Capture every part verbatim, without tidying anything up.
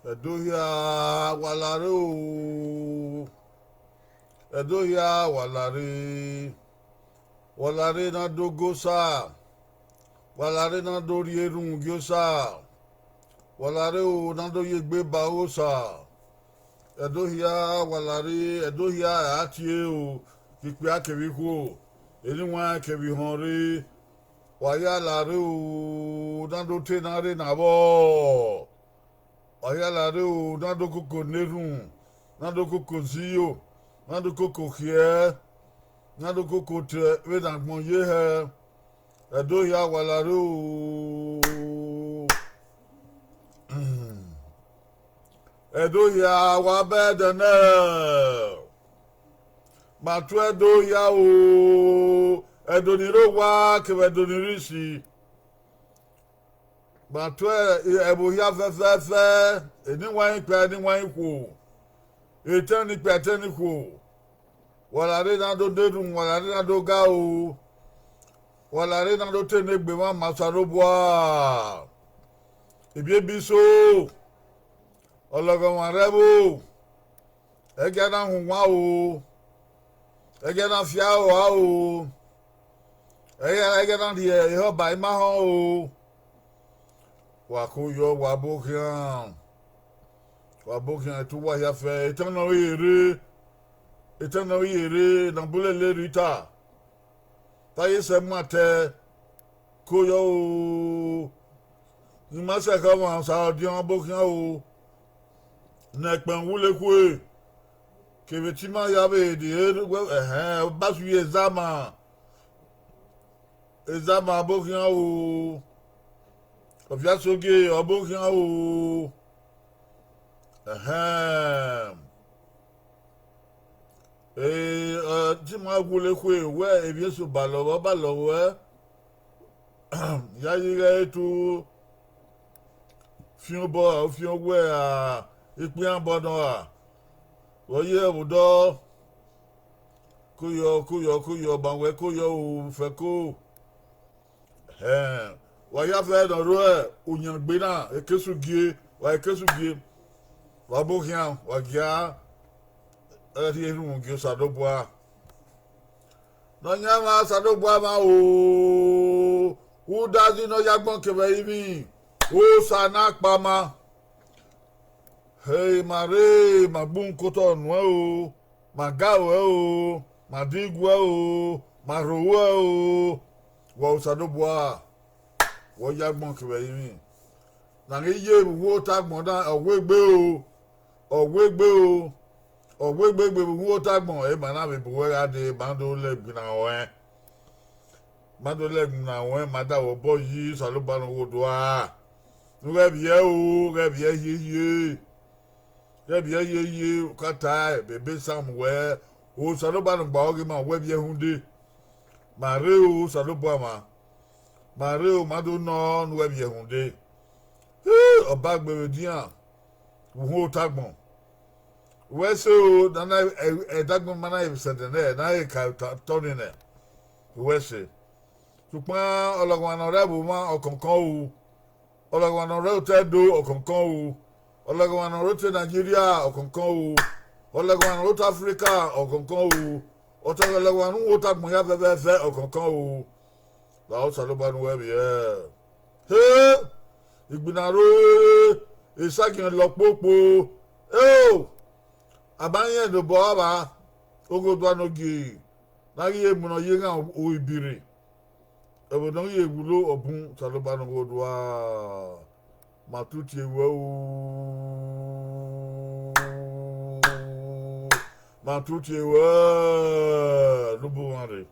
Ẹdo hia, wa lare o. Ẹdo hia, wa lare. Wa lare na do ga Osa. Wa lare na do rhie erhunmwu gie Osa. Wa lare o, na do ye egbe ba Osa. Ẹdo hia, wa lare, Ẹdo hia a tie o, ke ikpia kevbe ikhuo, eniwan kevbe ihọn rre. Wa ya lare o, na do te na rre na vbọ. Wa ya lare o, na do koko ne erhunmwu, na do koko ziyo, na do koko khiẹ, na do koko te vbene agbọn ye hẹ. Ẹdo hia, wa lare o. Ẹdo hia, wa bẹdẹ nẹ. Ma tuẹ Ẹdo hia o, Ẹdo ni rre owa kevbe Ẹdo ni rre isi. Ma tuẹ ẹvbo hia fẹfẹfẹ, eniwanrẹn ikpia, eniwanrẹn ikhuo, etẹn ni ikpia, etẹn ni ikhuo. Wa lare na do de erhunmwu, wa lare na do ga o. Wa lare na do te ne egbe mwa ma Osanobua. Ebiebi so, ọlọghọmwa rre ẹvbo, ẹgia na họn uwan o, ẹgia na fia aro ra o, ẹgia, ẹgia na rhie ehọ ba ima họn o. Wa ko yọ, wa bo khian, wa bo khian, etu uwa hia fẹ, etẹn ne ọ rhie rre, etẹn ne ọ rhie rre ne a bu lele rre ita. Te a ye sẹ mu atẹ, ko yọ o. Ne ima sẹ khẹ ọmwa Osa ọdiọn, wa bo khian o. Ne ẹkpẹn wulekhue, kevbe te ima ya vbe de, ẹhẹn, ọ ba sẹ uyi ezama. Ezama, wa bo khian o. Ọviasoghe, wa bo khian o. Ẹhẹn. Te ima wulekhue wẹ, emwi eso balọ vbe, ọ balọ vbe. Ya ye ighẹ etu fian obọ ra, fian owẹ ra, ikpia obọ nọ ra, vbe ọ ye vbe odọ. Ko yọ, ko yọ, ko yọ, ma wẹ ko yọ o, fẹ ko. Ẹhẹn, wa ya fẹ ne ọ rre uyangbe na, ekesu gie, wa ekesu gie, wa bo khian, wa gia rhie erhunmwu gie Osanobua. Nọyaẹnmwa Osanobua mwa o, udazi ne ọ ya agbọn kevbe ẹrinmwi, Osa ne a kpama. He, ma rre, ma gbe uhunmwu ke otọ nuẹn o, ma ga ruẹ o, ma diguẹ o, ma rho ruẹ o, wẹ Osanobua, wẹ ọ ya agbọn kevbe ẹrinmwi. Ne a ghi ye vbe uwu otagbọn na, ọ wegbe o, ọ wegbe o, ọ wegbe egbe vbe uwu otagbọn, ẹ ma na vbe bu uwẹ gha dee, ma do lẹ egbinna ruẹn. Ma do lẹ egbinna ruẹn, ma da vbe obọ yi Osanobua ne ọ ghe odua. Ne u ghẹ vbiẹ o, ghẹ vbiẹ hiehie. Ghẹ vbiẹ hiehie, u ka tae, bebe Sam wẹ, Osanobua ne ọ gba ọghe ima, wẹ vbiẹ hunde. Ma rre o, Osanobua mwa. Ma rre o, ma do nọ ne u ghẹ vbiẹ hunde. Ọba gbe vbe edian, vbe uhunmwu otagbọn. Wẹ ẹse o, ne a na, ẹdagbọn ma na vbe sẹdẹ nẹ, ne a he ka otọ ni nẹ. Wẹ ẹse. Sokpan ọlọghọmwa ne ọ rre ẹvbo mwa, ọ kọnkọn o. Ọlọghọmwa ne ọ rre otọ Ẹdo, ọ kọnkọn o. Ọlọghọmwa ne ọ rre otọ Nigeria, ọ kọnkọn o. Ọlọghọmwa ne ọ rre otọ Africa, ọ kọnkọn o. Ọtẹn ọlọghọmwa ne u ru otagbọn hia fẹfẹfẹ, ọ kọnkọn o. Lahọ Osanobua ne u ghẹ vbiẹ. He! Igbinna ro, esagiẹn lọ kpokpo. Eo! A ma rẹn ne obọ avba, oghodua ne ogie, ne a ghi ye mu ne ọ ye eghan ibirre. Ẹvbo ne ọ ghi ye wulo ọ bun Osanobua ne ọ ghe odua. Ma tutie ruẹ o, ma tutie ruẹ, ne u bu mwa rre,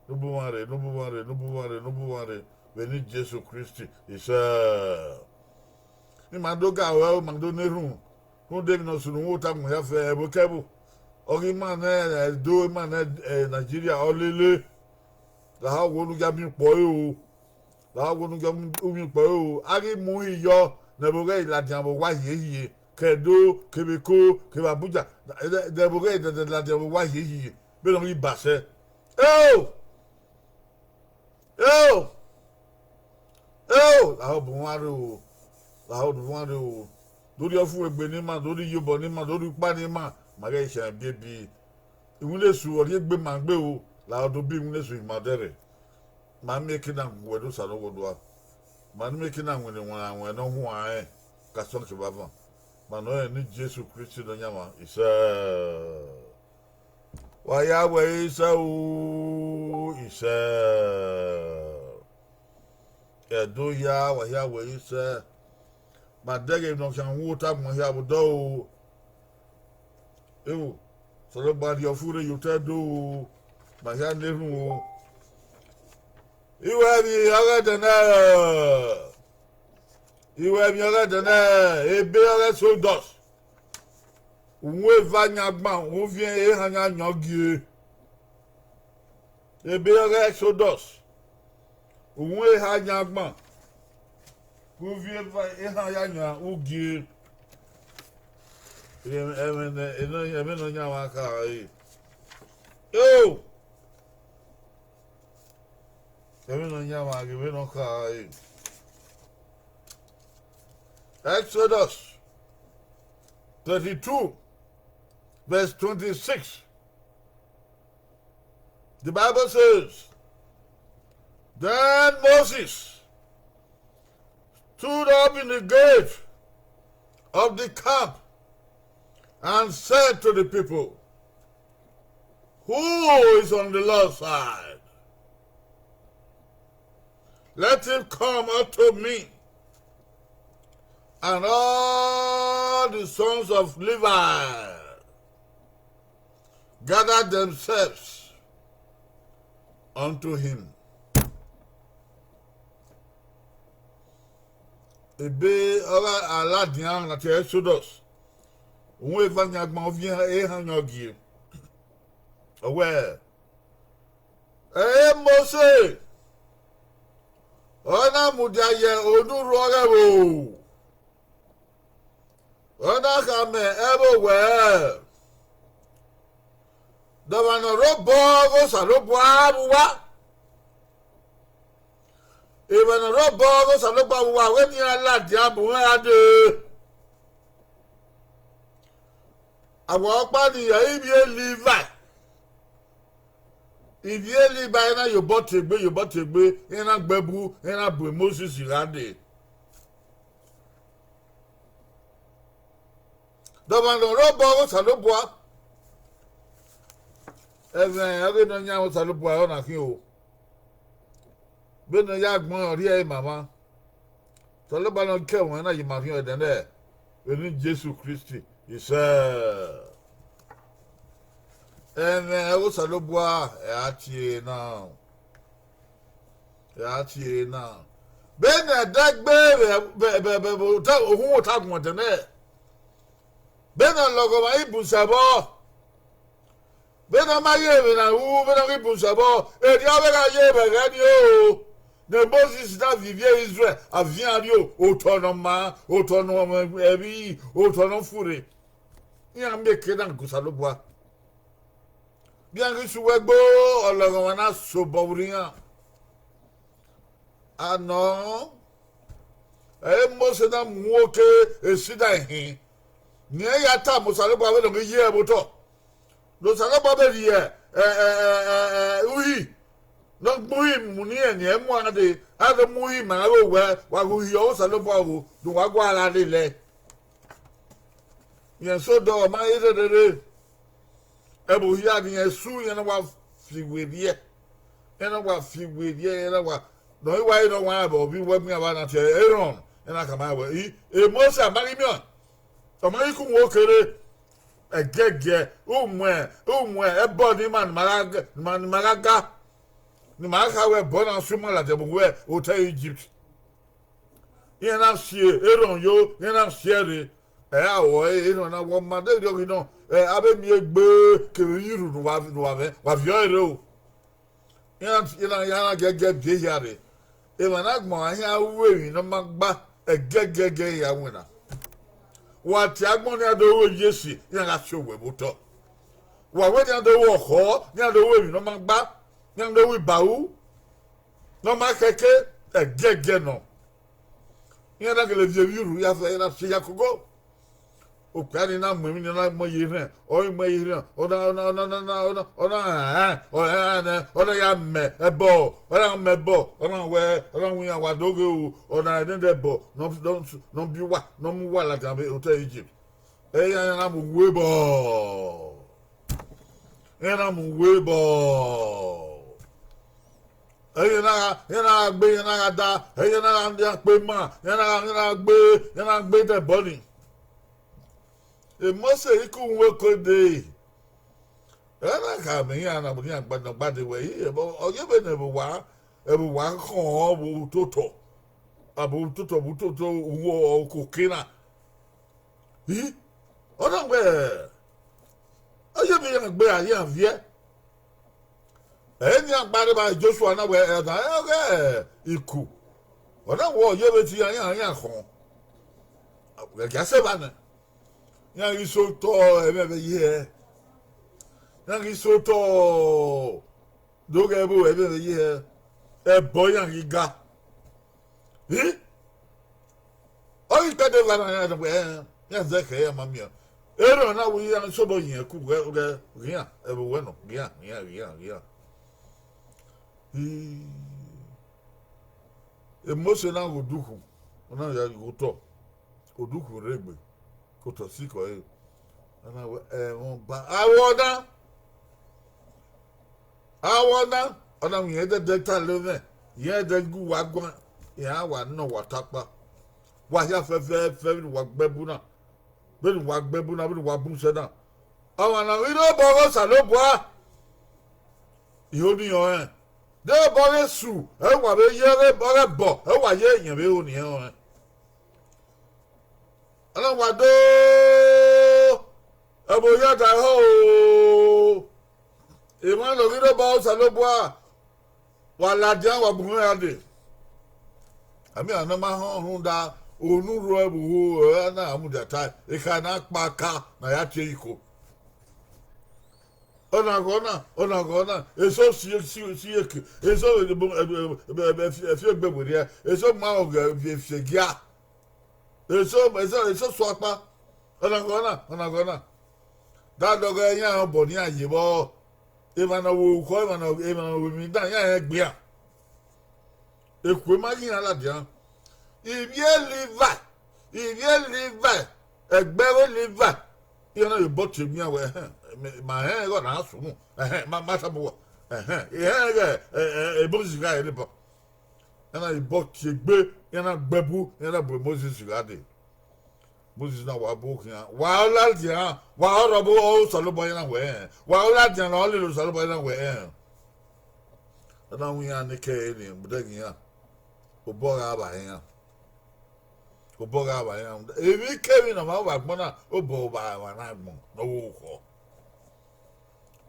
ne u bu mwa rre, ne u bu mwa rre, ne u bu mwa rre, ne u bu mwa rre, vbe eni Jesu Kristi, isẹ. Ne ima do ga ruẹ o, ima do na erhunmwu, rhunmwuda emwi ne ọ sunu uhunmwu otagbọn hia fẹ ẹvbo ke ẹvbo. Ọ ghi ima ne Ẹdo, ima ne Nigeria, ọ lele. Lahọ wo ne u ya miẹn ukpẹ ọre o. Lahọ wo ne u ya miẹn ukpẹ ọre o. A ghi mu uhi yọ ne ẹvbo ghẹ ladian vbe owa hiehie, ke Ẹdo, kevbe Eko, kevbe Abuja, ne ẹvbo ghẹ ladian vbe owa hiehie, vbene ọ ghi ba sẹ. Eo! Eo! Eo! Lahọ bu uwa rre o. Lahọ bu uwa rre o. do rhie ọfumwegbe ne ima, do rhie iyobọ ne ima, do rhie ukpa ne ima, ma ghẹ khian ebiebi. Iwinna Esu ọ rhie egbe ma gbe o, la ọ do bi iwinna Esu ima dẹrẹ. Ma miẹn eke na gu ẹdẹ Osanobua, ma miẹn eke na winna iwanranwẹn ne ọ huanrẹn, ka sọn kevbe avan, ma nọ rẹn ne Jesu Kristi Nọyaẹnmwa, isẹ. Wa hia wẹ isẹ o, isẹ. Ẹdo hia, wa hia wẹ isẹ. Ma dẹghe ne ọ khian wu ota agbọn hia vbe odọ o. Ewo, Osanobua rhie ọfurre ye otọ Ẹdo o, ma hia na erhunmwu o. Iwẹ emwi ọghe ẹdẹ nẹ, iwẹ emwi ọghe ẹdẹ nẹ, ebe ọghe Exodus. Uhunmwu eva yan agban, uhunmwu uviẹn ehan yan yan ugie. Ebe ọghe Exodus, uhunmwu eha yan agban, uhunmwu uviẹn eva ehan ya yan ugie. Ẹmwẹ ne, ẹmwẹ ne ọ yan mwa kha ẹre. Eo! Ẹmwẹ ne ọ yan mwa ghe vbene ọ kha ẹre. Exodus thirty-two, verse twenty-six. The Bible says, then Moses stood up in the gate of the camp and said to the people, who is on the Lord's side? Let him come unto me. And all the sons of Levi gathered themselves unto him. Ebe ọghe aladian na tie Exodus, uhunmwu eva yan agban, uviẹn ehan yan ugie. Ọ wẹẹ, ẹ, Mose, ọ na mudia ye onurho ọghẹe vbo? Ọ na khama ẹvbo wẹẹ, de ọmwa ne ọ rre obọ ọghe Osanobua vbe uwa? Emwa ne ọ rre obọ ọghe Osanobua vbe uwa, wẹ ne iran ladian bu mwẹ ra dee. Awa ọkpa ni ya ivbi e Livai. Ivbi e Livai na ye obọ tie egbe, ye obọ tie egbe, iran na gbe ẹbu, iran na bu Mosis gha dee. De ọmwa ne ọ rre obọ ọghe Osanobua? Ẹmwẹ ọghe Nọyaẹnmwa Osanobua ọre ọ na khin o. Vbene ọ ya gbẹn ọ rhie ẹre ma mwa. Osanobua ne ọ ke ẹmwẹ na ye ima khian ẹdẹ nẹ, vbe eni Jesu Kristi, isẹ. Ẹmwẹ ọghe Osanobua, ẹ a tie na. Ẹ a tie na. Vbene ẹdẹgbe vbe, vbe, vbe, vbe, vbe ota, uhunmwu ota agbọn ẹdẹ nẹ, vbene ọlọghọmwa ghi bun sẹ vbọ, vbene ọ ma ye emwi ne a ru, vbene ọ ghi bun sẹ vbọ, erriọ ọ vbe gha ye vbe ẹghẹ nii o, ne Mosis na viọ ivbi Izrẹl, a viọ iran rrie otọ ne ọ maa, otọ ne ọ mwẹ ẹvbi, otọ ne ọ furre. Iran miẹn eke na gu Osanobua. Vbe iran ghi sẹ uwu ẹgbo, ọlọghọmwa na sobọ vberriọ iran. Anọ, ẹre Mosis na mu oke Sinai hin, ne iran ya tama Osanobua vbene ọ ghi ye ẹre vbe otọ. Ne Osanobua vbe rhie, ẹ, ẹ, ẹ, ẹ, ẹ, uhi ne ọ gbe uhi mu ne irẹn, ne irẹn mu iran dee, a do mu uhi ma iran vbe owẹ, wa ghe uhi ọghe Osanobua vbo, ne uwa gua gha lele ẹe. Rẹn so dọ, ọ ma ghi rherere. Ẹvbo hia ne irẹn su, iran na wa fi werriẹ, iran na wa fi werriẹ, iran na wa, ne ọ ghi wa re ne ọ wa rẹn vbe ovbi uwu ẹgbin avbe na tie Erọn, iran na khama wẹ, I, Mosis a ma ghi miẹn ọẹn, ọ ma ghi ku uhunmwu oke rre. Ẹgiẹgiẹ, u mu, u mu ẹbọ ne ima, ne ima gha ga, ne ima, ne ima gha ga, ne ima kha wẹ ẹbọ na sẹ ima ladian vbe uwu otọ Igipt. Iran na si Erọn yo, iran na si ẹe rre. Ẹ, a wẹ Erọn na, wẹ ọ ma deghẹ ọ ghi nọ, ẹ, avbe emiẹn egbe kevbe iyurhu ne uwa, ne uwa mwẹ, wa viọ ẹre rre o. Iran, iran, iran na giẹgiẹ viọ ehia rre. Emwa ne agbọn iran ru emwi ne ọ ma gba, ẹgiẹgiẹgiẹ iran winna. Wa tie agbọn ne iran do ru iyesi, iran gha si owẹ vbe otọ. Wa wẹ ne iran do ru ọkhọ, ne iran do ru emwi ne ọ ma gba, ne iran do ru ibaru, ne ọ ma khẹke, ẹgiẹgiẹ nọ. Iran na gele viọ evbiurhu ya fẹ, iran na si ya koko. Okpia ni na mu emwi ni na mu ye erhẹn, ọ i mu ye erhẹn, ọ na, ọ na, ọ na, ọ na, ọ na, ọ na, ọ na, ọ na, ọ na ya mẹ ẹbọ, ọ na mẹ ẹbọ, ọ na wẹ, ọ na wẹ iran wa do ghe ru, ọ na nẹdẹ ẹbọ ne ọ, ne ọ, ne ọ biẹ uwa, ne ọ mu uwa ladian vbe otọ Egypt. Iran na mu uwu ebọ. Iran na mu uwu ebọ. Iran na gha, iran na gha gbe, iran na gha da, iran na gha, iran kpe ma, iran na gha, iran na gbe, iran na gbe dẹ ẹbọ ni. Mose i ku uhunmwu eko dee. Ẹ na khama iran na, iran gba, nọ gba dee wẹ, ọ ye vbene ẹvbo uwa, ẹvbo uwa khọn vbe ototọ, a vbe ototọ, vbe ototọ uwu oko ke na. I, ọ na wẹ, ọ ye vbe iran gbe a, iran viẹ. Ẹ nian gba rre evba Joshua na wẹ, ẹ, ọna ọghe iku. Ọ na wẹ ọ ye vbe te iran, iran, iran khọn. Ghẹ gia sẹ evba nẹ. Iran ghi sẹ otọ ẹmwẹ vbe ye hẹ. Iran ghi sẹ otọ do ghẹ vbe ẹmwẹ vbe ye hẹ. Ẹbọ iran ghi ga. I, ọ ghi kpẹdẹ evba na, iran wẹ, iran zẹ khẹ, iran ma miẹn. Erhọn na wẹ iran sobọ yẹn ku wẹ, wẹ, ghian, ẹvbo wẹ nọ, ghian, ghian, ghian, ghian. I, Mose na ghe odukhu, ọ na ya ghe otọ, odukhu rre egbe, otọ sikẹ ọre, ọ na wẹ, ẹmwẹ ọba, avbe ọna, avbe ọna, ọ na wẹ irẹn dẹdẹ ta lele mwẹ, irẹn dẹdẹ gu uwa guan, iran wa nọ uwa takpa, wa hia fẹfẹfẹ vbene uwa gbe ẹbu na, vbene uwa gbe ẹbu na, vbene uwa bun sẹ na. Ọmwa ne ọ ghi rre obọ ọghe Osanobua, iho ni rẹn ọnrẹn. De obọ ọghe Esu, ẹ wa vbe ye ọghe ẹbọ, ẹ wa ye iyẹn vbe iho ni rẹn ọnrẹn. Ọ na wa do, ẹvbo ya da ehọ o. Emwa ne ọ ghi rre obọ ọghe Osanobua, wa ladian, wa bu uhunmwu ra dee. A miẹn a na ma họn rhunmwuda, unu rro ẹvbo uho, ẹ na mudia tae, ekha na kpa aka ne a ya tie ẹre iko. Ọna ghe ọna, ọna ghe ọna, eso si, si, si eke, eso ẹfi egbe werriẹ, eso ma ọghẹ fi egia, eso, eso, eso su akpa, ọna ghe ọna, ọna ghe ọna. Da dọghe iran obọ ne iran ye vbọ, emwa ne ọ vbe orukhọ, emwa ne ọ, emwa ne ọ vbe emwi dan, iran rẹn gbe iran. Ekhue ma ghi iran ladian. Ivbi e Livai, ivbi e Livai, ẹgbẹe vbe Livai, iran na vbe obọ tie egbe iran wẹ, ẹhẹn, ma rẹn ẹghẹ ọna sunu, ẹhẹn, ma, ma tama uwa, ẹhẹn, ẹhẹn, ẹghẹ, ẹ, ẹ, Mosis gha re obọ. Iran na vbe obọ tie egbe, iran na gbe ẹbu, iran na bu Mosis gha dee. Mosis na wa bu khian, wa ladian, wa rre obọ Osanobua iran wẹ rẹn, wa ladian ne ọ lele Osanobua iran wẹ rẹn. Ọ na wẹ iran ne kẹre ni, mu dẹ ghe iran, obọ gha vba iran, obọ gha vba iran, emwikemwi ne ọ ma vbe agbọn na, obọ vba emwa na agbọn ne ọ vbe orukhọ,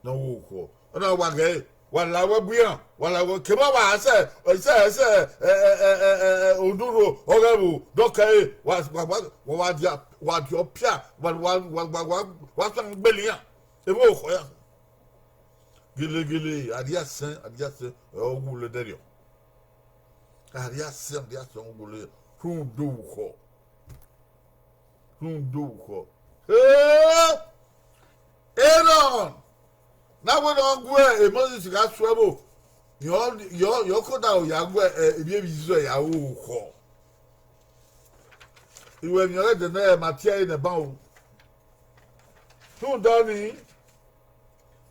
ne ọ vbe orukhọ. Ọ na wa ghẹ, wa la wẹ bu iran, wa la wẹ, kevbe wa sẹ, sẹ, sẹ, ẹ, ẹ, ẹ, ẹ, ẹ, odurho ọghe ẹvbo dọkẹre, wa, wa, wa, wa, wa dia, wa dia ọpia, wa, wa, wa, wa, wa, wa fian gbele iran, emwa orukhọ iran. Gelegele, a rhie asẹn, a rhie asẹn, ọ wu lele ẹdẹrriọ. A rhie asẹn, a rhie asẹn, ọ wu lele, rhunmwuda orukhọ. Rhunmwuda orukhọ. Erọn, ne a wẹ ne ọ gu e Mosis gha su ẹvbo, yọ, yọ, yọ kọdaro ya gu e, emwi, emwi Izrẹl ya ru orukhọ. Iwẹ emwi ọghe ẹdẹ nẹ ma tie ẹre nẹ ban o. Rhunmwuda ọnii,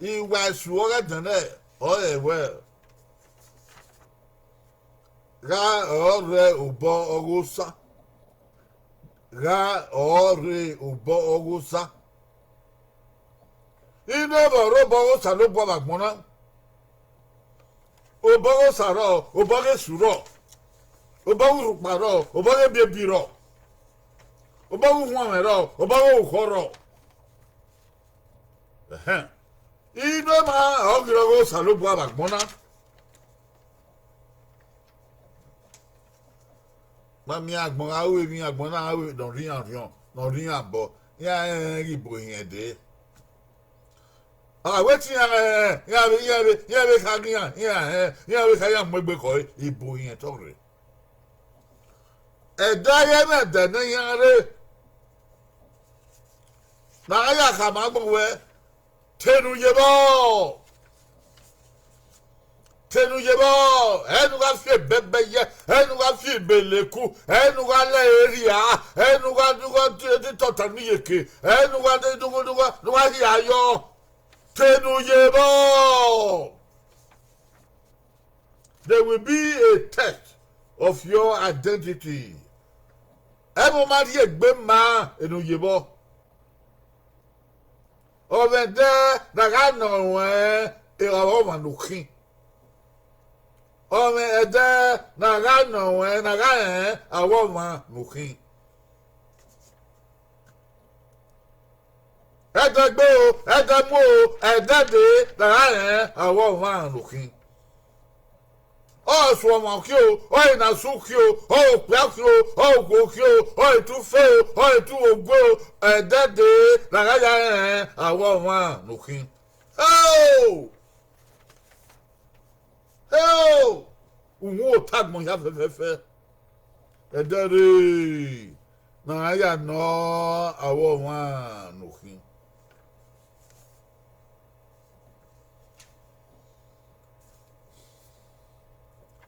iwa esu ọghe ẹdẹ nẹ, ọrọre wẹ, gha ọ rre obọ ọghe Osa, gha ọ rre obọ ọghe Osa. Ine vbe ọ rre obọ ọghe Osanobua vbe agbọn na, obọ ọghe Osa rrọọ, obọ ọghe Esu rrọọ, obọ ọghe urhukpa rrọọ, obọ ọghe ebiebi rrọọ, obọ ọghe uhuanmwẹ rrọọ, obọ ọghe orukhọ rrọọ. Ẹhẹn. Ine ma ọ ghi rre ọghe Osanobua vbe agbọn na. Ma miẹn agbọn gha ru emwi, agbọn na gha ru ne ọ rre iran orhiọn, ne ọ rre iran obọ, iran rẹnrẹn ghi bu ohiẹn dee. A wẹ te iran rẹnrẹn, iran vbe, iran vbe, iran vbe kha ghe iran, iran rẹnrẹn, iran vbe kha iran mu egbe khọe, ibu ohiẹn te ọ rre. Ẹdẹ ẹghẹ mwẹ ẹdẹ ne iran rre, Ne a ya khama agbọn wẹẹ, te ne u ye vbọ, te ne u ye vbọ, ẹ ne u gha fi ebẹbẹ ye, ẹ ne u gha fi ibeleku, ẹ ne u gha lẹ erria, ẹ ne u gha, ne u gha di tota ne iyeke, ẹ ne u gha, ne u gha, ne u gha hia yọ, te ne u ye vbọ. There will be a test of your identity. Ẹmwẹ ma rhie egbe ma, ene u ye vbọ. Ọ mwẹ ẹdẹ ne a gha nọ ruẹn ọmwa ne u khin. Ọ mwẹ ẹdẹ ne a gha nọ ruẹn, ne a gha rẹn avbe ọmwa ne u khin. Ẹdẹ gbe o, ẹdẹ mu o, ẹdẹ dee, ne a gha rẹn avbe ọmwa ne u khin. Ọ sẹ ọmwa khian o, ọ na sẹ khian o, ọ okpia khian o, ọ okhuo khian o, ọ etufe o, ọ etuogue o, ẹdẹ dee, ne a gha ya rẹn avbe ọmwa ne u khin. Heo! Heo! Uhunmwu ota agbọn hia fẹfẹfẹ. Ẹdẹ rre, ne a ya nọ avbe ọmwa ne u khin.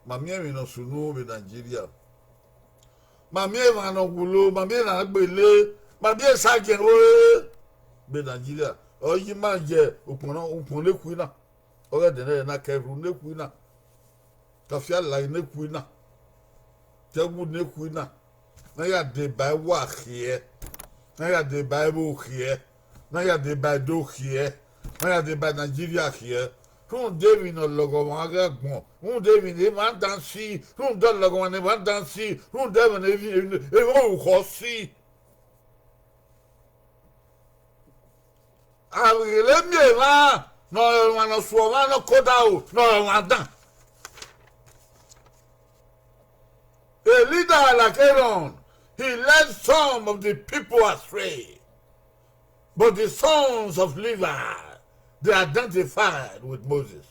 Ma miẹn emwi ne ọ sunu vbe Nigeria. Ma miẹn emwa ne ọ wulo, ma miẹn ne a gbele, ma miẹn esagiẹn ro vbe Nigeria. Ọ yi ima ye ukpọn, ukpọn ne khui na. Ọghe ẹdẹnẹrẹ na, kẹvbu ne khui na, kafiala ne khui na, tẹwu ne khui na, ne a ya deba ẹwa khiẹ, ne a ya deba ẹvbo khiẹ, ne a ya deba Ẹdo khiẹ, ne a ya deba Nigeria khiẹ. Rhunmwuda emwi ne ọlọghọmwa gha gbọn, rhunmwuda emwi ne emwa dan si, rhunmwuda ọlọghọmwa ne emwa dan si, rhunmwuda emwi ne emwi, emwi orukhọ si. A vbe ghele miẹn emwa ne ọmwa ne ọ su ọmwa ne ọ ke odaro ne ọmwa dan. A leader like Aaron, he led some of the people astray. But the sons of Levi, they identified with Moses.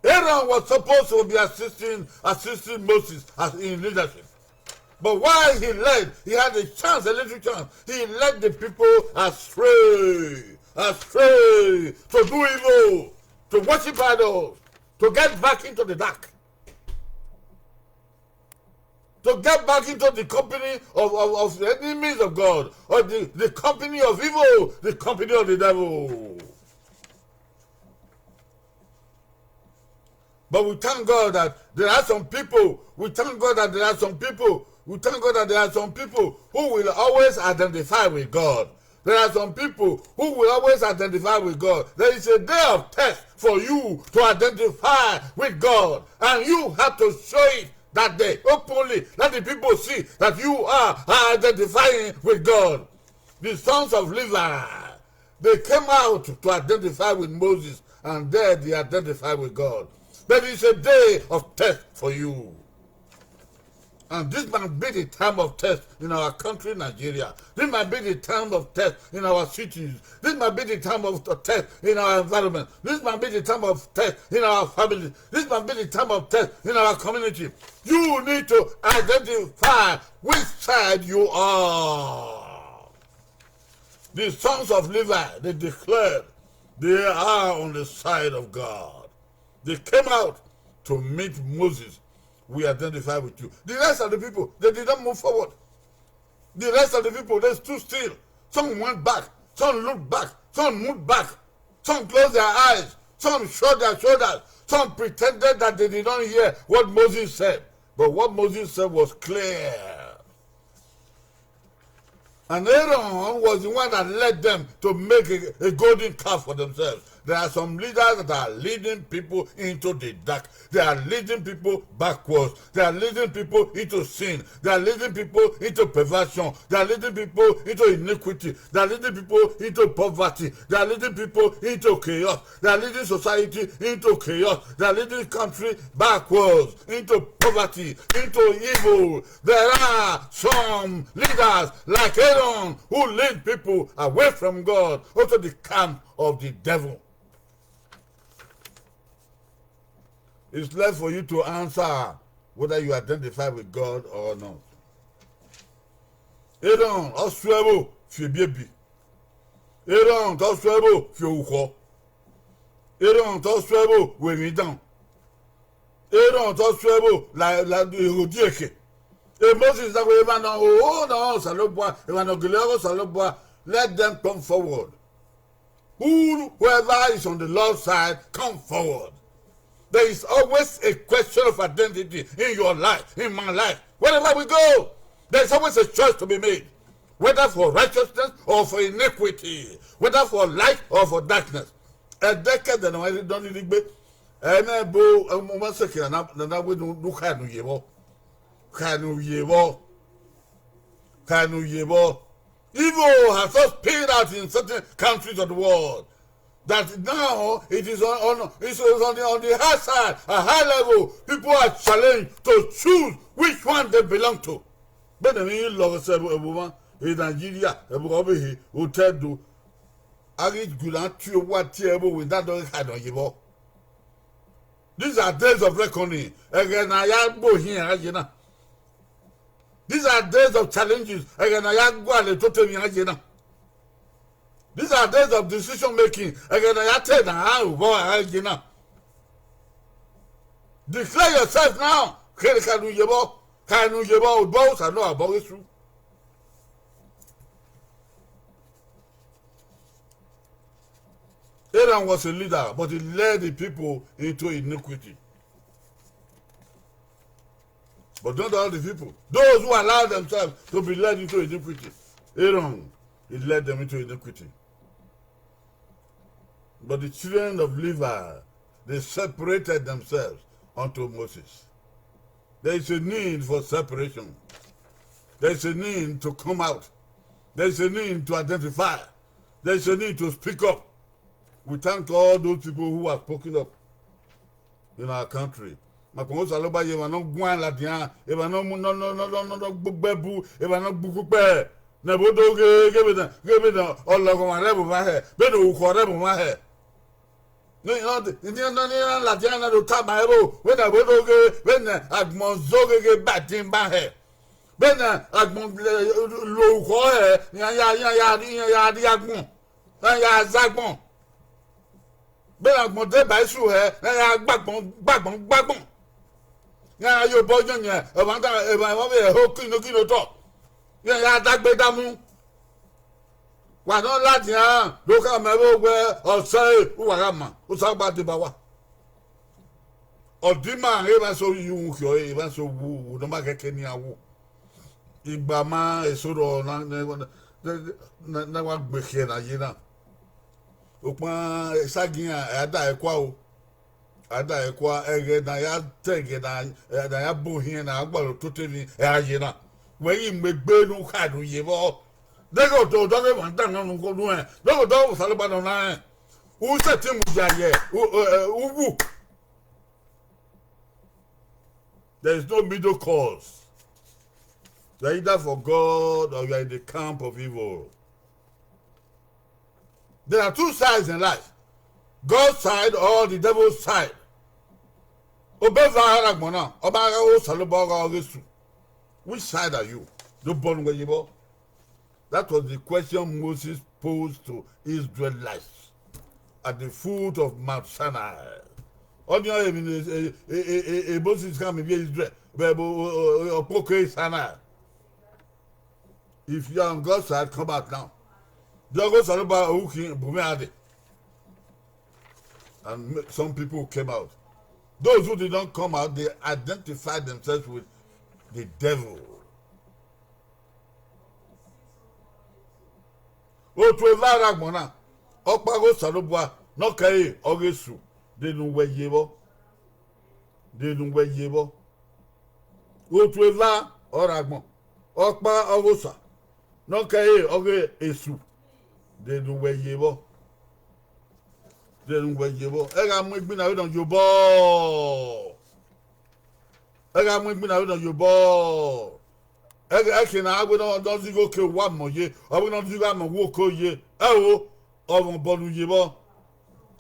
Aaron was supposed to be assisting, assisting Moses as in leadership. But while he led, he had a chance, a little chance. He led the people astray, astray, to do evil, to worship idols, to get back into the dark, to get back into the company of, of, of the enemies of God, or the, the company of evil, the company of the devil. But we thank God that there are some people, we thank God that there are some people, we thank God that there are some people who will always identify with God. There are some people who will always identify with God. There is a day of test for you to identify with God. And you have to show it that day openly. Let the people see that you are identifying with God. The sons of Levi, they came out to identify with Moses, and there they identify with God. But it's a day of test for you. And this might be the time of test in our country, Nigeria. This might be the time of test in our cities. This might be the time of test in our environment. This might be the time of test in our family. This might be the time of test in our community. You need to identify which side you are. The sons of Levi, they declared they are on the side of God. They came out to meet Moses. We identify with you. The rest of the people, they did not move forward. The rest of the people, they stood still. Some went back, some looked back, some moved back, some closed their eyes, some shrugged their shoulders, some pretended that they did not hear what Moses said. But what Moses said was clear. And Aaron was the one that led them to make a, a golden calf for themselves. There are some leaders that are leading people into the dark. They are leading people backwards. They are leading people into sin. They are leading people into perversion. They are leading people into iniquity. They are leading people into poverty. They are leading people into chaos. They are leading society into chaos. They are leading country backwards, into poverty, into evil. There are some leaders like Aaron who lead people away from God, onto the camp of the devil. It's left for you to answer whether you identify with God or not. Erhọn ọ suẹvbo fi ebiebi. Erhọn te ọ suẹvbo fi orukhọ. Erhọn te ọ suẹvbo ru emwi dan. Erhọn te ọ suẹvbo la, la, ighodieke. E Moses na wẹẹ, emwa ne ọ ho ne ọ Osanobua, emwa ne ọ gele ọghe Osanobua, let them come forward. Whoever is on the Lord's side, come forward. There is always a question of identity in your life, in my life. Wherever we go, there is always a choice to be made, whether for righteousness or for iniquity, whether for light or for darkness. Ẹdẹkẹdẹ ne ọ ma rhie igbe, ẹmwẹ ebo ọmọ sẹkẹ na na wẹ ne u kha ne u ye vbọ, kha ne u ye vbọ, kha ne u ye vbọ. Evil has just played out in certain countries of the world that now it is on, on, it's, it's on, the, on the high side, a high level. People are challenged to choose which one they belong to. Bẹ́ẹ̀ ni lọ sẹ ẹbùmá, e Nigeria, ẹbùkọ bẹhe, hotel do. A ghi gula tie owa tie ẹvbo wẹ dadọ kha nọ ye vbọ. These are days of reckoning. Ẹghẹ ne a ya gbe ohiẹn a ye na. These are days of challenges. Ẹghẹ ne a ya gualọ tota emwi a ye na. These are days of decision making. Ẹghẹ ne a ya te na a ru vbọ a ye na. Declare yourself now. Kherhe kha ne u ye vbọ, kha ne u ye vbọ, obọ Osanobua, obọ Jesu. Aaron was a leader, but he led the people into iniquity. But not all the people. Those who allow themselves to be led into iniquity, Aaron, he led them into iniquity. But the children of Levi, they separated themselves unto Moses. There is a need for separation. There is a need to come out. There is a need to identify. There is a need to speak up. We thank all those people who have spoken up in our country. Ma kpọnmwẹ Osanobua ye emwa ne ọ guan ladian, emwa ne ọ mu nọ nọ nọ nọ nọ nọ gbe ugbẹbu, emwa ne ọ gbe ukpẹ. Ne ẹvbo do ghe ghe vbene ghe vbene ọlọghọmwa rre ẹvbo mwa hẹ, vbene orukhọ rre ẹvbo mwa hẹ. Ne iran ne iran ladian na do tama ẹvbo, vbene ẹvbo do ghe, vbene agbọn zo gheghe ba ẹdin ba hẹ, vbene agbọn lo orukhọ hẹ, iran ya iran ya iran ya rrie agbọn, iran ya zẹ agbọn. Vbene agbọn deba isu hẹ, iran ya gba agbọn gba agbọn gba agbọn. Iran ya ye obọ yẹnyẹn, emwa da emwa emwa vbe ẹho kino kino otọ. Iran ya dagbe damu. Wa ne ọ ladian do khama ẹvbo wẹ ọsẹ ẹre uwa gha ma, Osanobua deba uwa. Ọ di ima ghe emwa eso ye uhunmwu khian ẹre, emwa eso wu wu ne ọ ma ghẹ ke ne iran wu. Igbama eso rrọọ na ne wa gbe khiẹ ne a ye na. Sokpan esagiẹn iran a da ẹre kua o. A da ẹre kua, ẹghẹ ne a ya ta ẹghẹ ne a ya bu ohiẹn ne a gualọ tota emwi ẹre a ye na. Wẹ ghi mu egbe ne u kha ne u ye vbọ. Deghẹ odọ ọghe emwa dan nọ ne u kho nuẹn, deghẹ odọ ọghe Osanobua nọ na rẹn, u sẹtin mudia ye uwu. There is no middle course. You are either for God or you are in the camp of evil. There are two sides in life, God's side or the devil's side. Obọ eva ọre agbọn na, ọ ma gha ọghe Osanobua, ọ gha ọghe Esu. Which side are you? Do bọ ne uwẹ ye vbọ. That was the question Moses posed to Israelites at the foot of Mount Sinai. Ọnii ọre emwi ne Moses khama ivbi Israel vbe ọkpọkọ Sinai. If you are on God's side, come out now. Dọghe Osanobua ru khin bu mwẹ a dee. And some people came out. Those who did not come out, they identified themselves with the devil. Otu eva ọre agbọn na, ọkpa ọghe Osanobua ne ọ kẹre ọghe Esu, de ne uwẹ ye vbọ. De ne uwẹ ye vbọ. Otu eva ọre agbọn, ọkpa ọghe Osa ne ọ kẹre ọghe Esu, de ne uwẹ ye vbọ. De ne uwẹ ye vbọ. Ẹ gha mu egbinna vbene ọ ye obọ. Ẹ gha mu egbinna vbene ọ ye obọ. Ẹkhe ne a wẹ ne ọ zighi oke uwa mọ ye, ọ wẹ ne ọ zighi amọ uwu oke ye. Ẹo, ọ mwẹ obọ ne u ye vbọ.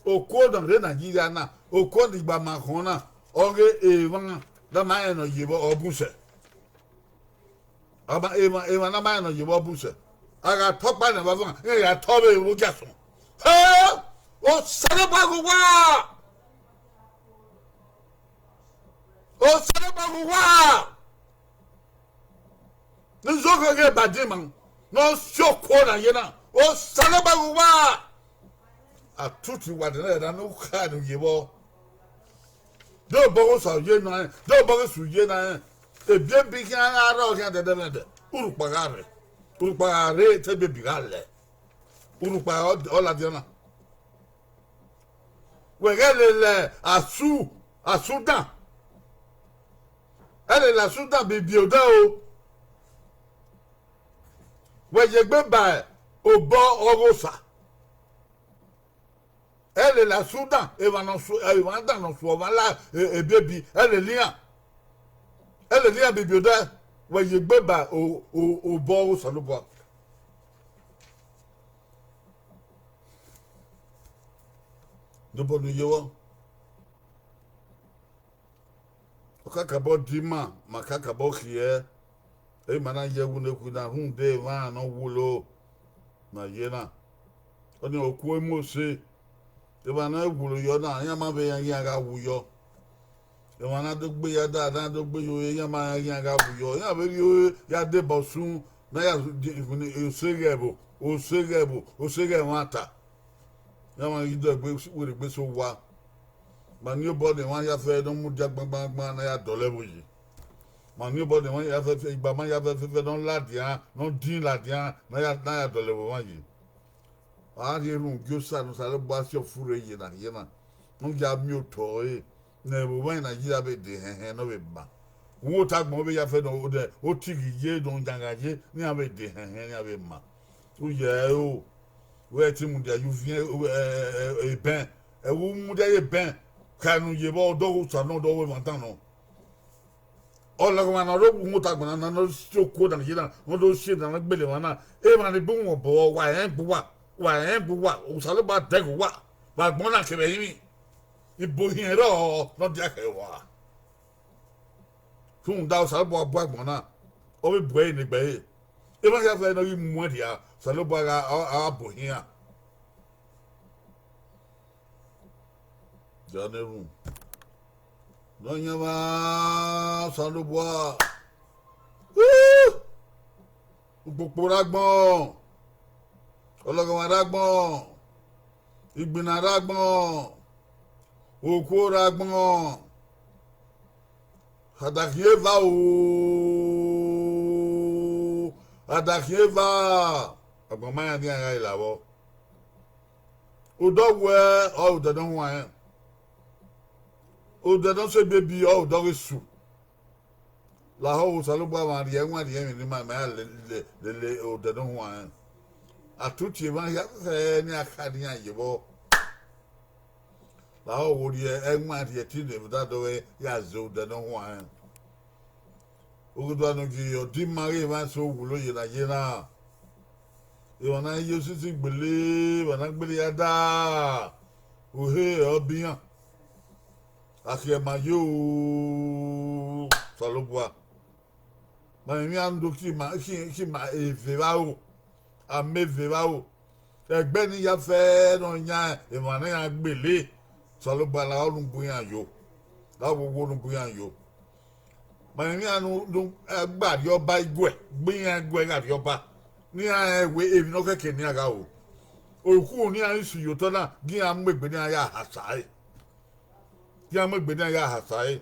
Okuo ne ọ rre Nigeria na, okuo ne igbama khọn na, ọghe emwa ne a ma rẹn ne ọ ye vbọ, ọ bun sẹ. Emwa, emwa, emwa na ma rẹn ne ọ ye vbe ọbusẹ. A gha tọ ọkpa nẹ vbe avan, iran ya tọ vbe ogiasọn. He! Osanobua ghe uwa! Osanobua ghe uwa! Ne u zẹ oghẹghẹ ba din ima, ne ọ si okuo na ye na, Osanobua ghe uwa! A tutu wa de na, ẹdẹ ne u kha ne u ye vbọ. De obọ ghe Osa ye na rẹn, de obọ ghe Esu ye na rẹn. Ebiebi khian gha rrọọ khian dẹdẹmwẹdẹ, urhukpa gha rre, urhukpa gha rre te ebiebi gha lẹ, urhukpa ọ, ọ ladian na. Wẹ ghẹ lele asu, asu dan, ẹ lele asu dan bibi odẹ o. Wẹ ye egbe ba obọ ọghe Osa. Ẹ lele asu dan, emwa ne ọ su, emwa dan ne ọ su ọmwa la, e, ebiebi, ẹ lele iran. Ẹ lele iran bibi odẹ, wẹ ye egbe ba o, o, obọ ọghe Osanobua. Dobọ ne u ye vbọ. Ọ kakabọ di ima, ma kakabọ khiẹ, ima na ye ẹwu nekhui na rhunmwuda emwa ne ọ wulo na ye na. Ọnii okuo Mosi, emwa ne ọ wulo yọ na, iran ma vbe iran ghi iran gha wu yọ. Emwa na do gbe ya da, na do gbe yo, iran ma iran ghi iran gha wu yọ. Iran vbe rhie ore ya deba usun, ne a ya di, oseghe ẹvbo, oseghe ẹvbo, oseghe ẹmwata. Iran ma ghi dọlegbe werriegbe sẹ owa. Ma ni obọ ne emwa ya fẹ ne ọ mudia gbangban gbangban ne a ya dọlọ ẹvbo yi. Ma ni obọ ne emwa ya fẹ, igba ma ya fẹ fẹfẹ ne ọ ladian, ne ọ din ladian, ne a ya, ne a ya dọlọ ẹvbo mwa yi. A rhie erhunmwu gie Osa ne Osanobua si ọfurre ye na ye na, ne ọ ya miẹn otọ ẹre, ne ẹvbo mwa na yi ra vbe de hẹnhẹn ne ọ vbe ma. Uwota agbọn vbe ya fẹ ne ọ, oti ghi ye ne ọ yanghan ye, ne iran vbe de hẹnhẹn ne iran vbe ma. U ye ẹre o, wẹ te mudia ye uviẹn, ẹ, ẹ, ẹ, ebẹn, ẹ, u mudia ye ebẹn, kha ne u ye vbọ, ọdọ ọghe Osa nọ, ọdọ ọghe emwa dan nọ. Ọlọghọmwa ne ọ rre uwota agbọn na, ne ọ si okuo na ye na, ne ọ do si ena ne gbele emwa na, emwa ni bun mwẹ obọ, wa rẹn gbe uwa, wa rẹn gbe uwa, Osanobua dẹghe uwa, vbe agbọn na kevbe ẹrinmwi, ibo ohiẹn rrọọ ne ọ dia khẹ uwa. Rhunmwuda Osanobua bu agbọn na, ọ vbe bu ẹre ne egbe ẹre. Emwa hia fẹ ne ọ ghi muẹn rhia, Osanobua gha, ọ, ọ gha bu ohiẹn iran. Dia ne erhunmwu. Nọyaẹnmwa Osanobua. Ukpokpo rre agbọn, ọlọghọmwa rre agbọn, igbinna rre agbọn, okuo rre agbọn, adakhian eva o, adakhian eva, agbọn ma iran ne iran gha la vbọ. Odọ wẹ ọre odẹ ne ọ huanrẹn, odẹ ne ọ sẹ ebiebi ọre odọ ọghe Esu. Lahọ, Osanobua mwa rhie ẹwaẹn rhie emwi ne ima, ma ya lele, lele odẹ ne ọ huanrẹn. A tutu emwa hia fẹ ne iran kha ne iran ye vbọ. Lahọ, wo rhie ẹwaẹn rhie ẹtin ne emwi da dọghe ya zẹ odẹ ne ọ huanrẹn. Oghidian ne ọ gie ọdọ ima ghe emwa eso wulo ye na ye na. Emwa ne a ye osisi gbele, emwa ne a gbele ya da, ohe ọ bian. A khiẹ ma yo, Osanobua. Ma emwi a do khi ma, khi, khi ma eve vbe aro, a ma eve vbe aro. Ẹgbẹe ne ya fẹ ne ọ yan emwa ne iran gbele, Osanobua lahọ ne u bu iran yo, lahọ wowo ne u bu iran yo. Ma emwi iran ne, ne gba rrie ọba iguẹ, gbe iran iguẹ gha rrie ọba, ne iran rẹn wẹ emwi ne ọ khẹke ne iran gha ru. Okhuo ne iran ghi su ye otọ na, gie iran mu egbe ne iran ya hasa ẹre. Gie iran mu egbe ne iran ya hasa ẹre.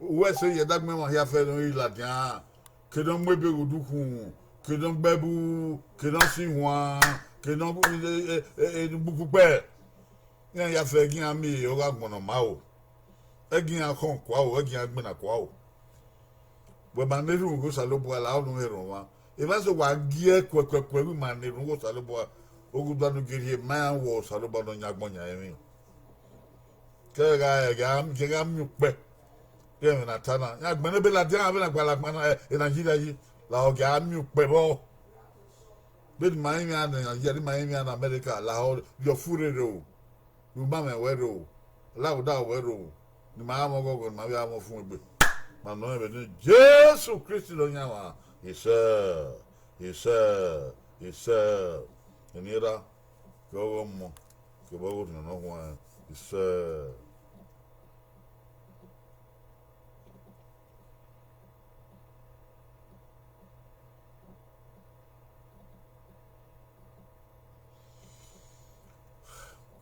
Uwẹ ẹse ye ẹdagbọn emwa hia fẹ ne ọ ghi ladian, ke ne ọ mu ebe ghe odukhunmwu, ke ne ọ gbe ẹbu, ke ne ọ sẹ ihuan, ke ne ọ, e, e, e, ne u gbe ukpẹ. Iran ya fẹ gie iran miẹn ọghe agbọn ne ọ ma ro, ẹ gie iran khọn kua ro, ẹ gie iran gbinna kua ro. Wẹ ma ne erhunmwu ghe Osanobua, lahọ ne u he rhọnmwa. Evba eso wa gie kuẹkuẹkuẹ vbe ima ne erhunmwu ghe Osanobua, oghidian ne u gie rhie ma iran wẹ Osanobua ne ọ yan agbọn yan ẹmwẹ. Ke gha, gha, ke gha miẹn ukpẹ. Iran ẹmwẹ ne a ta na, iran gbẹnnẹ ebe ladian vbe na gba ladian na, e, e Nigeria yi, lahọ gha miẹn ukpẹ vbọ. Vbene ima rinmwian ne Nigeria, ima rinmwian ne America, lahọ rhie ọfurre rre o, ne u ma mwẹ wẹ rre o, ọlaghodaro wẹ rre o, ne ima gha mwẹ ọghọghọ, ne ima vbe gha mwẹ ọfumwegbe. Ma nọ rẹn vbe eni Jesu Kristi ne ọ yan mwa. Isẹ, isẹ, isẹ. Eni erha, ke ọghe ọmọ, kevbe ọghe orhiọn ne ọ huanrẹn, isẹ.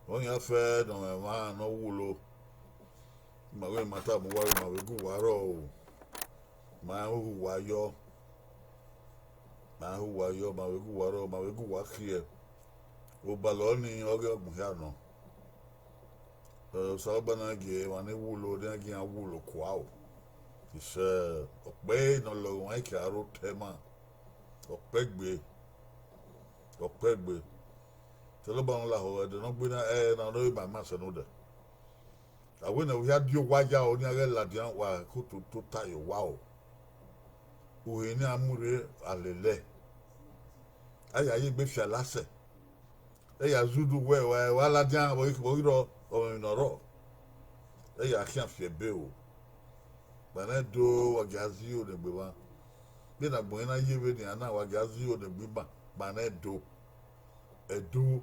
Ọ yan fẹ ne ọ mwẹ emwa ne ọ wulo, ma vbe ma tama uwa, ma vbe gu uwa rrọọ o, ma rẹn uwa yọ, ma rẹn uwa yọ, ma vbe gu uwa rrọọ, ma vbe gu uwa khiẹ. Obalọ nii ọghe ọgbẹn hia nọ. Osanobua na gie emwa ni wulo, ne iran gie iran wulo kua o. Isẹ, ọkpẹ ne ọ lọghọmwa i ke aro otọ ima, ọkpẹ gbe, ọkpẹ gbe. Osanobua ne ọ lahọ ẹdẹ ne ọ gbe na, ẹre na ne ọ ma ima sẹ ne odẹ. A wẹ ne u hia die owa ya o, ne iran ghẹ ladian, wa ke ototo ta ye owa o. Uhi ne iran mu rre, a lele ẹe. A ya ye egbe fialasẹ. Ẹ ya zẹ udu wẹ wa, wa ladian vbe ọ ghi rrọọ, ọ mwẹ emwi ne ọ rrọọ. Ẹ ya khian fi ẹbe o. Gbanẹ do, wa gia zẹ iro ne egbe mwa. Vbene agbọn na ye vbenian na, wa gia zẹ iro ne egbe ima, gbanẹ do. Ẹdo,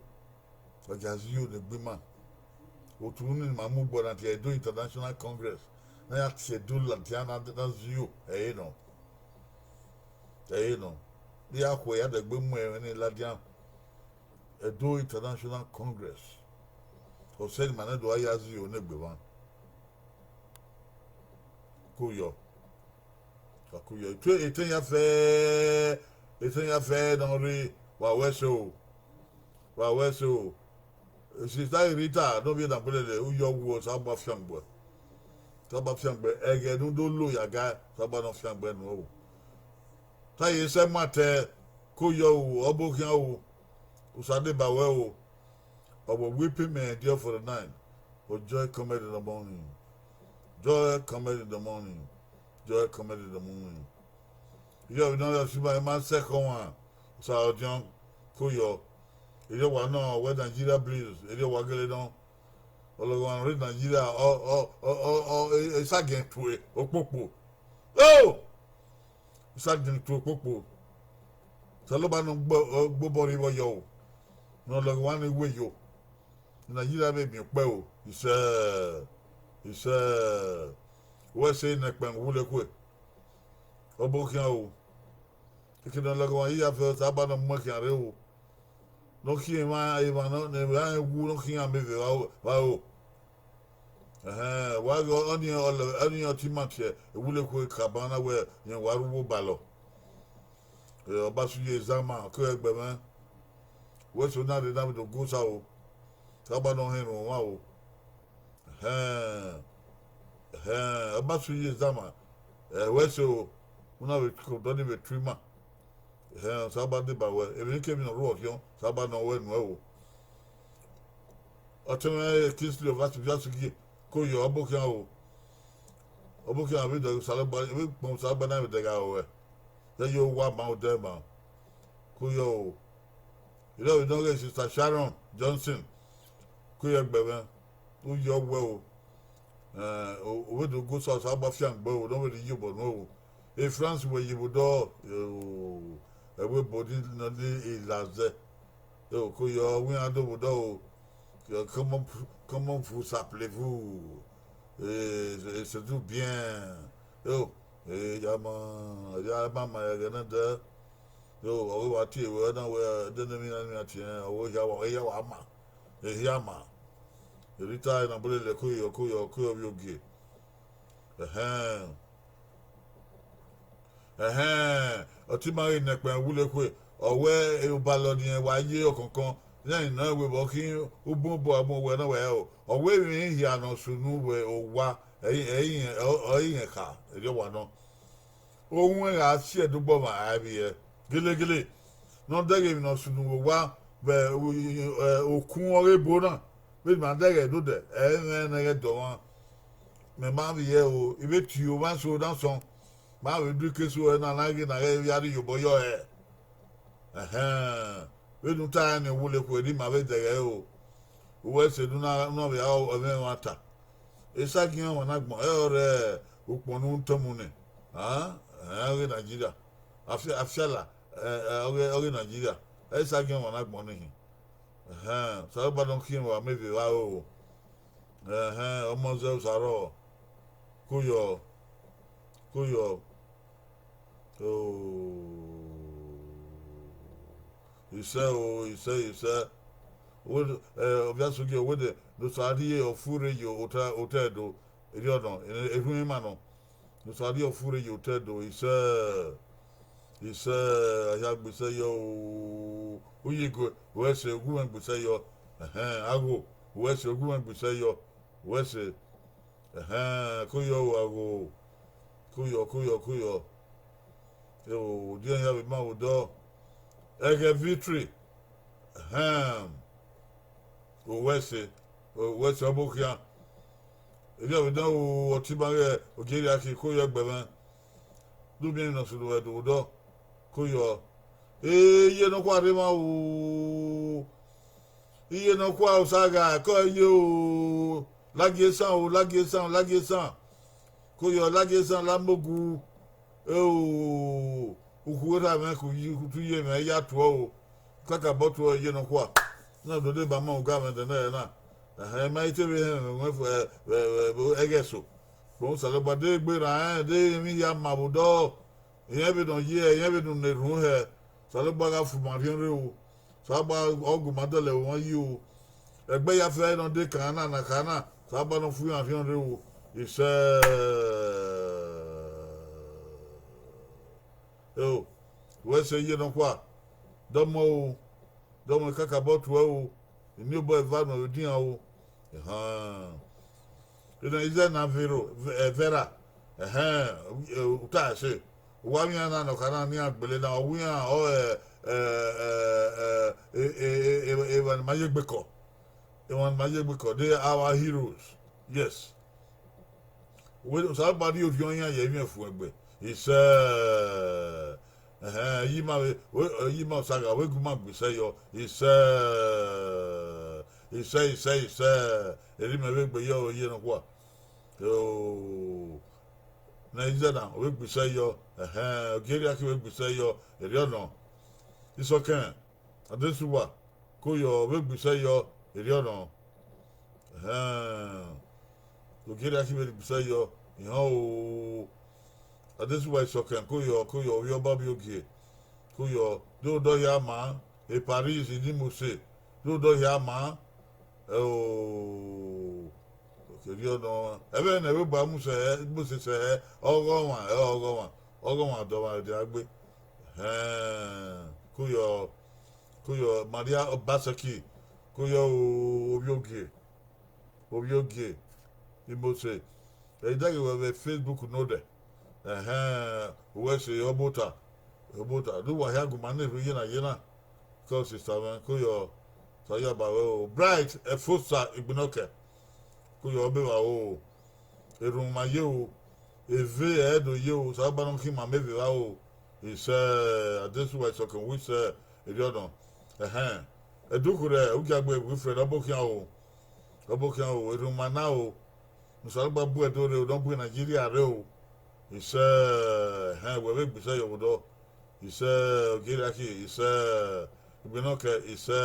wa gia zẹ iro ne egbe ima. Otu ni ma mu gbọ na tie Edo International Congress, ne a ya tie Ẹdo ladian na, na zẹ iro, ẹre nọ. Ẹre nọ. Iran khuẹ ya dẹgbe mu ẹmwẹ ni ladian. Edo International Congress. Ọ sẹ ne ima nẹ do a ya zẹ iro ne egbe mwa. Ko yọ. Ka ku yọ. Etẹn, etẹn ya fẹ, etẹn ya fẹ ne ọ rre, wa wẹ ẹse o. Wa wẹ ẹse o. Sista Rita ne ovbi Enagbelele, u yọ wu, Osanobua fiangbe. Osanobua fiangbe, ẹghẹ ne u do lo ya ga, Osanobua ne ọ fiangbe nuẹn o. Te a ye sẹ ma tẹ, ko yọ o, ọ bọ khian o, Osa deba ruẹ o. Ọ wẹ weeping may endure for the night, but joy cometh in the morning. Joy cometh in the morning. Joy cometh in the morning. Iyọ vbe nọ, ọ si ma, ma sẹ ẹko ọmwa, Osa ọdiọn, ko yọ. Erriọ wa nọ wẹ Nigeria Blues, erriọ wa gele nọ. Ọlọghọmwa rre Nigeria, ọ, ọ, ọ, ọ, ọ, e, e sa giẹn tue okpokpo. O! E sa giẹn tue okpokpo. Osanobua ne ọ gbe, ọ gbe obọ rre vbe ọyọ o. Ne ọlọghọmwa ni we yo. Nigeria vbe miẹn ukpẹ o. Isẹ, isẹ. Wẹ ẹse ne ẹkpẹn wulekhue. Ọ bọ khian o. Eke ne ọlọghọmwa yi ya fẹ, Osanobua ne ọ mu ẹn khian rre o. Ne ọ khian emwa, emwa ne, ne emwa rẹn wu, ne ọ khian ameve vbe aro. Ẹhẹn, wa ghe ọnii, ọnii ọtẹn ima tie ewulekhue kaba na wẹ rẹn wa rre uwu obalọ. Ọbasu ye zama, ọ keghi gbe mwẹ. Wẹ ẹse na rre na vbe do gu Osa o. Osanobua ne ọ họn erhunmwu ọmwa o. Ẹhẹn, ẹhẹn, Ọbasu ye zama, ẹ, wẹ ẹse o, u na vbe ke odọ ni vbe tu ima. Ẹhẹn, Osanobua deba ruẹ, emwi kemwi ne ọ rhuọ khian, Osanobua ne ọ ru nuẹn o. Ọtẹn mwẹ Kingsley Ọbasu, Ọbasu gie, ko yọ, ọ bọ khian o. Ọ bọ khian vbe dẹ Osanobua, vbe kpọn Osanobua na vbe dẹ gha ruẹ. Ye yo owa ma odẹ ma, ko yọ o. Erriọ vbe nọ ghe Sister Sharon Johnson, ko yọ gbe mwẹ, u yọ wẹ o. Ẹ, o, u vbe do gu Osa, Osanobua fiangbe o, ne ọ vbe rhie iyobọ nuẹn o. E France wẹ ye vbe odọ, ẹvbo ebo ni nọ ni lazẹ. Ẹ, ko yọ, wẹ iran do vbe odọ o. Comment, comment vous appelez-vous? Et, et c'est tout bien. Ẹ, e ya ma, ya ma ma ẹghẹ nẹdẹ. Ẹ, ọ ghi wa tie wẹ na wẹ, de ne emwi na, emwi na tie, ọ wẹ hia wa, hia wa ma. Ehia ma. Rita Enagbelele, ko yọ, ko yọ, ko yọ vbe ogie. Ẹhẹn. Ẹhẹn, ọtẹn ima ghi ne ẹkpẹn wulekhue, ọ wẹ obalọ ne irẹn wa ye ọkọnkọn, iran nọ wẹ vbe ọ khin ubun obọ agbọn wẹ nọ wẹ o. Ọ wẹ emwi hia ne ọ sunu vbe owa, ẹ i, ẹ i, ọ, ọ i rẹn kha, erriọ wa nọ. Ohuẹn gha si ẹdẹ ugbọmwa a vbiẹ gelegele, ne ọ dẹghe emwi ne ọ sunu vbe owa vbe, ẹ, okun ọghe ebo na, vbene ima dẹghe do dẹ, ẹ i mwẹ ne ẹghẹ dọmwa. Mẹ ma vbiẹ o, I vbe tie omwa eso na sọn, ma vbe du ike eso ẹre na, na ghe ne a ghẹ vbe a rhie iyobọ yọ hẹ. Ẹhẹn, vbene u ta rẹn ni wulekhue ne ima vbe dẹghe o. Uwẹ ẹse ne u na, u na vbe ra ẹmwẹ ẹmwata. Esagiẹn ọmwa ne agbọn, ẹre ọ rre ukpọn ne u tọn mu nẹ, a, ẹ, ghe Nigeria. Afia-, Afiala, eh, eh, ọghe, ọghe Nigeria, ẹ i sa giẹn ọmwa ne agbọn ni hin. Ẹhẹn, Osanobua nọ khian emwa ameve vbe aro. Ẹhẹn, ọmọ zẹ Osarọ, kuyọ, kuyọ. Oh, isẹ o, isẹ, isẹ. Wẹ, eh, Ọviasugie, wẹ de, ne Osa rhie ọfu rre ye otọ, otọ Ẹdo, erriọ nọ, erhunmwu ima nọ. Ne Osa rhie ọfu rre ye otọ Ẹdo, isẹ, isẹ, a hia gbe isẹ yọ o. Uyigo, wẹ sẹ, Ogunmwẹ gbe isẹ yọ. Ẹhẹn, Agho, wẹ sẹ, Ogunmwẹ gbe isẹ yọ. Wẹ sẹ. Ẹhẹn, kuyọ o, Agho. Kuyọ, kuyọ, kuyọ. Eo, diẹ hia vbe ma vbe odọ. Ẹghẹ Victory. Ẹhẹn. Owẹ sẹ, owẹ sẹ ọbokhian. Erriọ vbe dan o, ọtẹn ima ghẹ Ogieriakhi, kuyọ ẹgbẹe mwẹ. Do miẹn emwi ne ọ sunu vbe Ẹdo vbe odọ, kuyọ. Iye nọkhua rre emwa o. Iye nọkhua, Osa gha, kọ ye o. Lagie esan o, lagie esan, lagie esan. Kuyọ, lagie esan, la mogu. Eo, ukhu erha mwẹ, ku yi, tu iye mwẹ ya tuẹ o. Kakabọ tuẹ iye nọkhua. Na do deba ma uga mwẹ dẹ nẹ na. Ẹhẹn, ma i te vbe hẹn mwẹ fu-, ẹ, vbe, vbe, vbe ẹghẹ eso. Kpọnmwẹ Osanobua, de egbe rran rẹn, de emwi hia ma vbe odọ. Irẹn vbe ne ọ ye, irẹn vbe ne unu erhunmwu hẹ. Osanobua gha fu ima rhiọn rre o. Osanobua ọ gu ima dọlọ ẹvbo mwa yi o. Ẹgbẹe ya fẹ ne ọ de kan na, na kha na, Osanobua ne ọ fu iran rhiọn rre o. Isẹ. Eo, wẹ sẹ iye nọkhua. Dọmọ o, dọmọ, kakabọ tuẹ o. Eni obọ eva nọ vbe dian o. Ehẹn. Ena izẹ na Vero, Ve-, eh, Vera. Ẹhẹn, eh, uta ẹse. Uwa vbe iran na nọ kha na ne iran gbele na, ọ wẹ iran, ọ, eh, eh, eh, eh, eh, eh, eh, emwa ne ima ye egbe kọ. Emwa ne ima ye egbe kọ, they are our heroes. Yes. Wẹ, Osanobua rhie orhiọn iran ye emwi ẹfuẹn egbe. Isẹ. Ẹhẹn, iye ima vbe, wẹ, iye ima Osa gha, wẹ gu ima gbe isẹ yọ. Isẹ. Isẹ, isẹ, isẹ. Erha imẹ vbe gbe yọ, iye nọkhua. Oh. Ne izẹ na, ọ vbe gbe isẹ yọ. Ẹhẹn, Ogieriakhi vbe gbe isẹ yọ, erriọ nọ. Isọkẹn, Adesuwa, kuyọ, ọ vbe gbe isẹ yọ, erriọ nọ. Ẹhẹn, Ogieriakhi vbe gbe isẹ yọ, ihọn o. Adesuwa Isọkẹn, kuyọ, kuyọ, ovbi ọba, ovbi ogie, kuyọ, do odọ hia ma, e Paris, ne Imose, do odọ hia ma. Ẹo, erriọ nọ, ẹmwẹ ne ẹvbo egbe mu sẹ hẹ, mu sẹ sẹ hẹ, ọghọmwa, ẹ, ọghọmwa, ọghọmwa dọmwa ẹdẹ gbe. Ẹhẹn, kuyọ, kuyọ, Maria Obaseki, kuyọ o, ovbi ogie, ovbi ogie, Imose. Ẹ i daghe wẹ vbe Facebook nodẹ. Ẹhẹn, uwẹ sẹ, obota, obota, do uwa hia gu ima na erhunmwu iye na ye na. Kọ sista mwẹ, kuyọ, Osa ya ba ruẹ o. Bright Efosa Igbinọkẹ, kuyọ, ọ be vba o. Erhunmwu ma ye o. Eve ẹ do ye o, Osanobua ne ọ khian ima mẹ vbe vba o. Isẹ, Adesuwa Isọkẹn, wi sẹ, erriọ nọ. Ẹhẹn, Ẹdukhu rẹ Ugiagbe Wilfred, ọbokhian o. Ọbokhian o, erhunmwu ma na o. Ne Osanobua bu Ẹdo rre o, ne ọ bu Nigeria rre o. Isẹ, ẹhẹn, wẹ vbe gbe isẹ yọ vbe odọ. Isẹ, Ogieriakhi, isẹ, Igbinọkẹ, isẹ,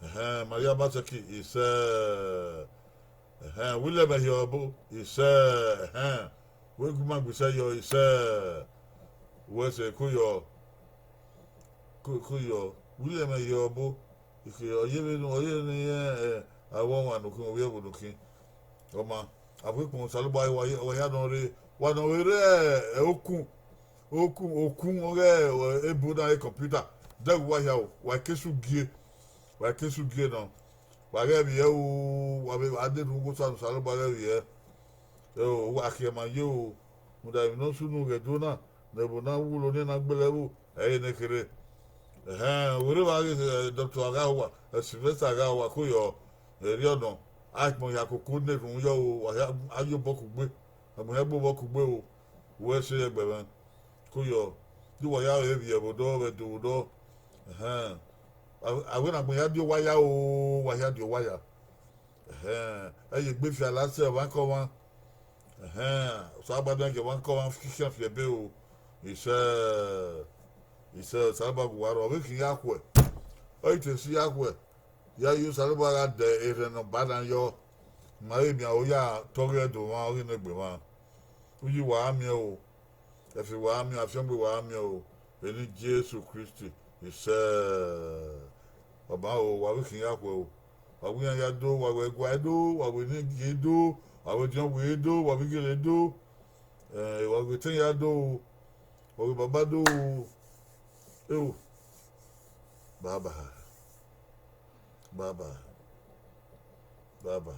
ẹhẹn, Maria Obaseki, isẹ, ẹhẹn, William Ehiobo, isẹ, ẹhẹn, wẹ gu ima gbe isẹ yọ, isẹ, uwẹ sẹ, kuyọ, ku-, kuyọ, William Ehiobo, ikhiẹ, ọ ye vbene, ọ ye ne irẹn, eh, avbe ọmwa nokhin, ovbi ẹvbo nokhin. Ọ ma, avbe ukpọn Osanobua wa ye, wa hia nọ rre, wa nọ vbe rre, eh, okun, okun, okun ọghe, eh, ebo na re computer, dẹghe uwa hia o, wa ke su gie, wa ke su gie nọ, wa ghẹ vbiẹ o, wa vbe, wa de rhunmwuda Osanobua ghẹ vbiẹ. Eo, wa khiẹ ma ye o, rhunmwuda emwi ne ọ sunu ghẹ do na, ne ẹvbo na wulo ne na gbele ẹvbo, ẹ i re ne kherhe. Ẹhẹn, werriẹ vbe a ghe, eh, Doctor Aghahowa, eh, Sylvester Aghahowa, kuyọ, erriọ nọ, agbọn hia koko ne erhunmwu yọ o, wa hia, a ye obọ kugbe, agbọn hia gbe obọ kugbe o, uwẹ sẹ ẹgbẹe mwẹ, kuyọ, de uwa ya vbe vbiẹ vbe odọ, vbe Ẹdo vbe odọ. Ẹhẹn, a, a wẹ ne agbọn hia die owa ya o, wa hia die owa ya. Ẹhẹn, ẹ ye egbe Afiala sẹ ọmwaikọmwa. Ẹhẹn, Osanobua ne ọ gie ọmwaikọmwa khian fi ẹbe o. Isẹ, isẹ, Osanobua gu uwa rrọọ, ọ vbe khin ya khuẹ, ọ i te si ya khuẹ, ya ye Osanobua gha dẹ erhẹn ne ọ ba na yọ, ma vbe miẹn aro ya tọghe Ẹdo mwa, ọ ghi ne egbe mwa. Uyi wa miẹn o, ẹfe wa miẹn, afiangbe wa miẹn o, vbe eni Jesu Kristi, isẹ. Ọ ma o, wa vbe khin ya khuẹ o, wa wẹ iran ya do, wa wẹ ẹguae do, wa wẹ eni gie do, wa wẹ ediọn wẹ do, wa wẹ igele do, eh, wa wẹ etẹn ya do, wa wẹ baba do, eo, baba, baba, baba.